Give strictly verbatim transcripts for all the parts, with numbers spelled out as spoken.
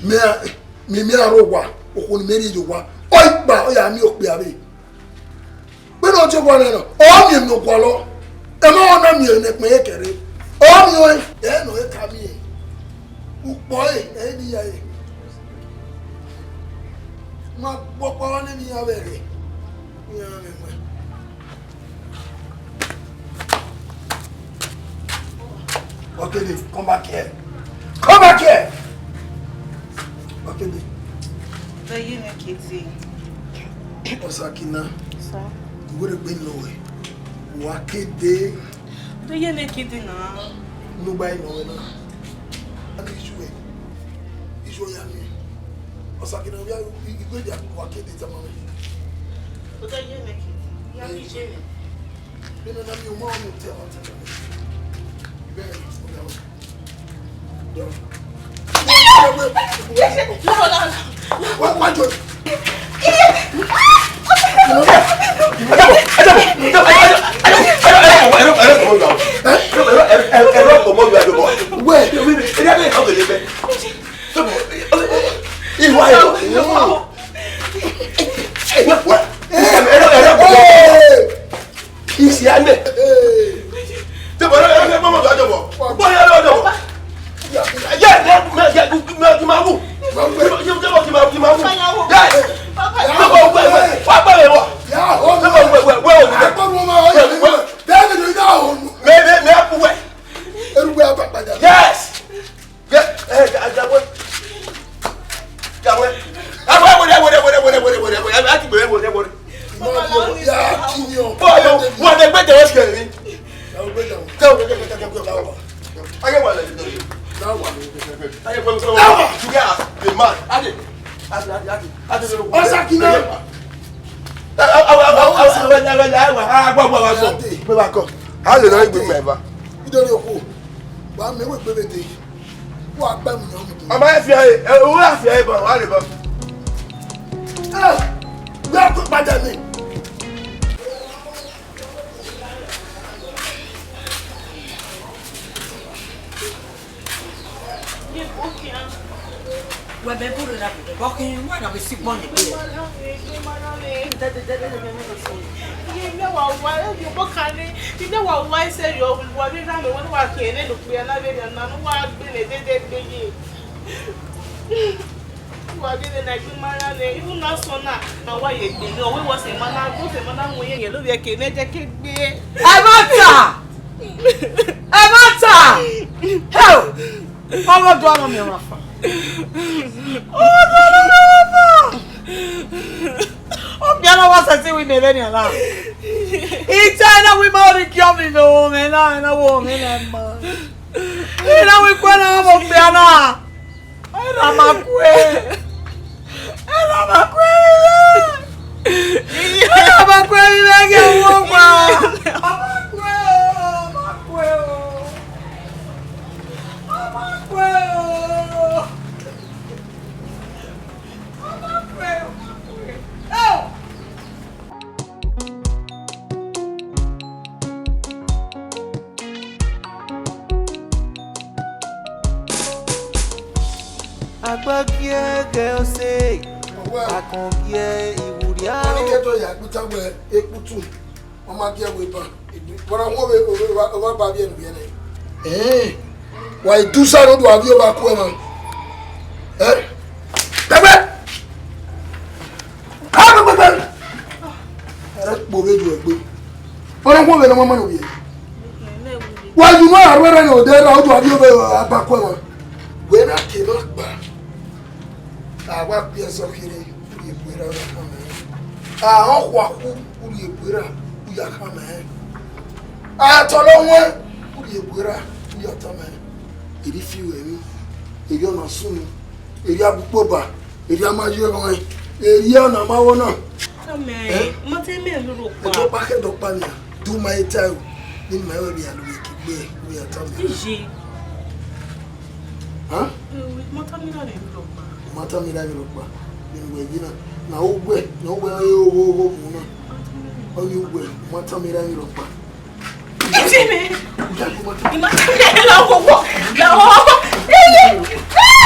Mẹ, mẹ, mẹ aro owa, okhuo ne mẹ rhie ye owa. Ọ gba, ọ ya miẹn okpia vbe. Vbene ọ die owa nẹ nọ, ọ miẹn emwi ne ọ gualọ. Ẹmwẹ ọ na miẹn ne ẹkpẹn kẹrre. Ọ miẹn ọẹn, ẹ nọ, ẹ ka miẹn. Ukpọ ẹre, ẹ i ya ẹre. Ma kpọkpọ ne emwi ya vbe ẹre. Iran mwẹ wẹ. Okede, come back here. Come back here. Okede. Vbe ye ne kete. Osakina. Sir. Iwere gbe nọ wẹ. Wa kede. Vbe ye ne kete na. Nobody nọ wẹ na. Aki isu wẹ. Isu ya mi. Osakina, we are, we, we go there, wa kede tama wẹ. Vbe ye ne kete. Ya mi je ne. Nene na mi o ma mu te wa te. Ibe, o da. Wa, wa jọ. Wẹ. Iwa yo. Isi ame. Tebo, ẹ, ẹ, ẹ, mama, ọjọbọ. Bọ ya lọ, ọjọbọ. Yes, yes, yes, yes, yes. Yes. Tebo, wẹ, wẹ, wẹ, wẹ, wẹ, wẹ. Mẹ, mẹ, mẹ, wẹ. Yes. Ye, eh, ja, ja, wẹ. Ja, wẹ. Ah, wẹ, wẹ, wẹ. A ti gbẹ, wẹ, wẹ, wẹ. Bọ, yo, wẹ, wẹ, wẹ, wẹ, wẹ. Aye, wẹ, wẹ, wẹ, wẹ. Aye, wẹ, wẹ, wẹ, wẹ. You are the man. Ade. Ade, ade, ade. Ade, ade. Osakina. Awa, awa, awa, awa, awa, awa, awa, awa, awa, awa. Ade. Wẹ, wẹ, kọ. Ade, na igbe, wẹ, wẹ. Idori oku. Wa mẹ wẹ gbe vbe dee. Wa gba mu yan mu. Ọ ma fi ẹre, ẹ, u ra fi ẹre bọ, wa rhe bọ. Ẹ, wẹ a kọ padà mi. Wẹ bẹ buru na, bọ khin, wẹ na vbe si gbọn ni. Ye mẹ wa wa, e yo bo kare, ye mẹ wa wa ise yo, wa vbe ra mẹ, wa kere ne okpia na vbe ra na, ne wa gbe ne dede gbe ye. Wa gele na gbe ma ra ne, even na sọ na, ma wa ye gbe ne, ọ wẹ wọ sẹ ma na, wọ sẹ ma na mu ye, ye lo vbe ke ne je ke gbe. Ẹ ma ta! Ẹ ma ta! Hell! Ọmọ do ọmọ mi ọmọ fa. Ọmọ do ọmọ mi ọmọ fa. Ọ bia na wa sẹ si wi ne vbe ni ala. Ita na wi ma ri ki ọ mi no, me na, na wo me na ma. Ina wi kue na mo kpia na. Ina ma kue. Ina ma kue. Ina ma kue, ina ge wo pa. Ama kue o, ama kue o. Ama kue o. Ama kue o, ama kue. Oh! Agbọgiẹ gẹ ose, akọngiẹ iwurria. Ọnii ke do ya kputa wẹ ekputu, ọ ma giẹ wẹ ban. Wẹ na wọn vbe, vbe, vbe, vbe ba vbiẹ ne uvbiẹ nẹ. Ẹẹn, wa i dusa ne u do avbiẹ ovba ku ẹmwẹ. Ẹ? Tẹgbẹ! Ka gbẹgbẹgbẹ! Ẹrẹ kpo vbe ju ẹgbe. Ọ na wọn vbe ne ọ ma ma ne uvbiẹ. Wa ju nọ aro ẹrẹ ne odẹ ra, u do avbiẹ ovba ku ẹmwẹ. Wẹ na ke na gba. A wa kpia ẹzọ kherhe, u ye bu erha, u ya khama ẹre. A họn khuakhu, u ye bu erha, u ya khama ẹre. A tọlọ wọn, u ye bu erha, u ya tama ẹre. Erha i fi ruẹ emwi, erha ọna sunu, erha agbukpoba, erha ma ye ẹmwẹ, erha ọna ma wọ na. Amen. Eh? Mọtẹ mẹ lurhu kpa. Ẹdọkpa khẹ ẹdọkpa nia, do ma eta ru, ne ma wẹ vbe ya lo vbe kigbe, u ya tama ẹre. Iji. Hàn? Mọtọ mi rà rẹ rọkpa. Mọtọ mi rà rẹ rọkpa. Ni wẹ yi na. Na ugbẹ, na ugbẹ na ye ogho ogho mu na. Ọ ni ugbẹ, mọtọ mi rà rẹ rọkpa. Ẹ ti mi. Uja ni mọtọ. Mọtọ mi rà rẹ rọkpa.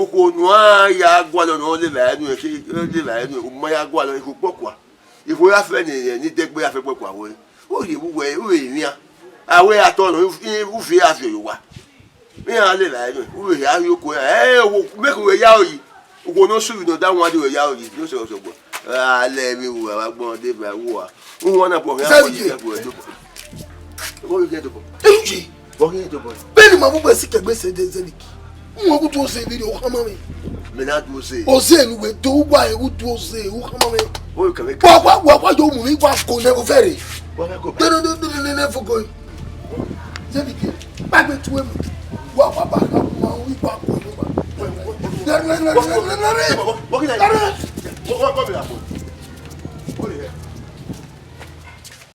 Ukhu ne a ya gualọ ne ọ levba ẹre nuẹn, ke ọ levba ẹre nuẹn, u ma ya gualọ ikhu kpọkua. Ikhuo ya fẹ ne, ne idẹgbe ya fẹ kpọkua wẹẹ, u rhie vbe uwẹ, u vbe rinmwian. A wẹ a tọ nọ, u fi a viọ ye owa. Iran levba ẹre nuẹn, u vbe hia rhie oko iran. Ẹ, wo, make uwẹ ya ro yi. Uwẹ ne ọ sẹ ivbi ne ọ da wan de uwẹ ya ro yi, ne ọ sẹ ọsọgbọ. A lẹ vbe ru, a wa gbọn de vbe ru a. Uwan na bọ khian. Zẹvige. Bọ khian tobọ. Eruye. Bọ khian tobọ. Beni ma vugbe si kegbe se de Zẹvige. Uwan ku tuo se vbe rhie, u khama mwẹ. Mẹ na tuo se. Ọse ne uwẹ do, uwa ẹ, u tuo se, u khama mwẹ. Bọ kẹmẹ. Wa, wa, wa, wa yo mu mi, wa ko nẹ ko fẹre. Wa fẹ ko. De, de, de, de, de, de, fo ko. Zẹvige, kpagbe tuẹ mu. Wa, wa, ba, ba, ma, wi, wa ko nẹ wa. Bọ, bọ, bọ, bọ, bọ, bọ, bọ, bọ,